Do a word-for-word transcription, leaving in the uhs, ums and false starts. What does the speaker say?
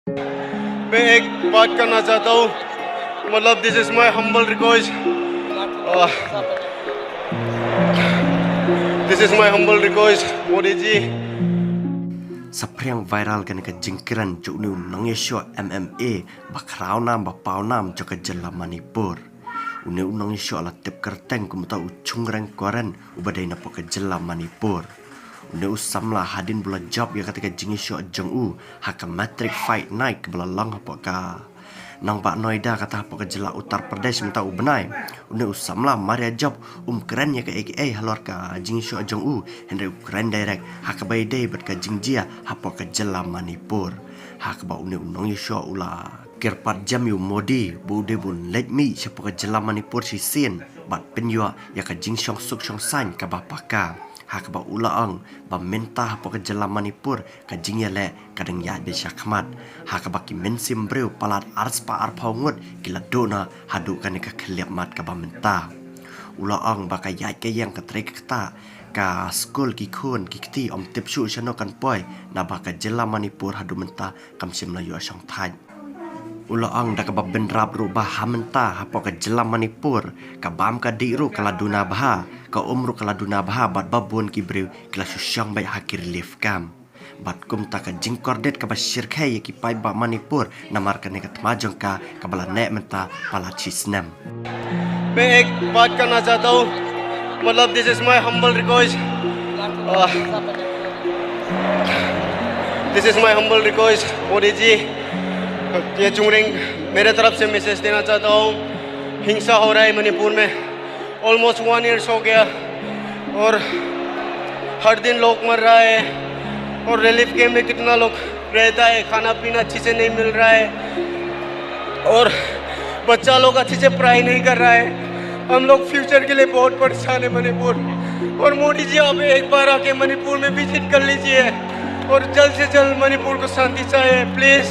मैं एक बात करना चाहता हूँ, मतलब, this is my humble request, this is my humble request, मोदी जी। Saphriang viral kane ka jingkren jong une u nongïasoh M M A ba khraw nam ba paw nam jong ka jylla Manipur. Une u nongïasoh la tip kyrteng kum uta u Chungreng Koren uba dei na pok ka jylla Manipur. Une u samla hadien ba u la jop ïa kata ka jingïasoh jong u ha ka Matric Fight Night kaba la long ha pok ka nongbah Noida kata ha pok ka jylla Uttar Pradesh mynta u bnai. Une u samla mar ïa jop um kren ïa kaei kaei halor ka jingïasoh jong u, hynrei u kren direct ha kaba ïadei bad ka jingjia ha pok ka jylla Manipur. Ha kaba une u nongïasoh u la kyrpad jem ïa u Modi ba u dei ban leit mih sha pok ka jylla Manipur shisien bad pynïoh ïa ka jingshong suk shong saiñ kaba paka. Ha kaba u la ong ba mynta ha pok ka jylla Manipur ka jingïaleh ka dang ïaid beit shakhmat. Ha kaba ki mynsiem briew palat arspah arphew ngut ki la duh noh haduh kane ka khlieh mat kaba mynta. U la ong ba ka ïaid ka ïeng, ka trei ka ktah, ka skul ki khun ki kti ym tip shuh shano kan poi, naba ka jylla Manipur haduh mynta kam shym la ïoh shong thait. U la ong da kaba bynrap ruh ba ha mynta ha pok ka jylla Manipur ka bam ka dih ruh ka la duna bha, ka um ruh ka la duna bha bad ba bun ki briew ki la shu shong beit ha ki relief camp. Bad kumta ka jingkordit kaba shyrkhei ïa ki paidbah Manipur namar kane ka thma jong ka kaba la neh mynta palat shi snem. मैं एक बात करना चाहता हूँ, मतलब, this is my humble request, this is my humble request, मोदी जी, ये चुंगरेंग, मेरे तरफ से मैसेज देना चाहता हूँ। हिंसा हो रहा है मणिपुर में, ऑलमोस्ट वन ईयर्स हो गया, और हर दिन लोग मर रहा है, और रिलीफ कैंप में कितना लोग रहता है, खाना पीना अच्छे से नहीं मिल रहा है, और बच्चा लोग अच्छे से पढ़ाई नहीं कर रहा है। हम लोग फ्यूचर के लिए बहुत परेशान है मणिपुर। और मोदी जी, आप एक बार आके मणिपुर में विजिट कर लीजिए और जल्द से जल्द मणिपुर को शांति चाहिए, प्लीज।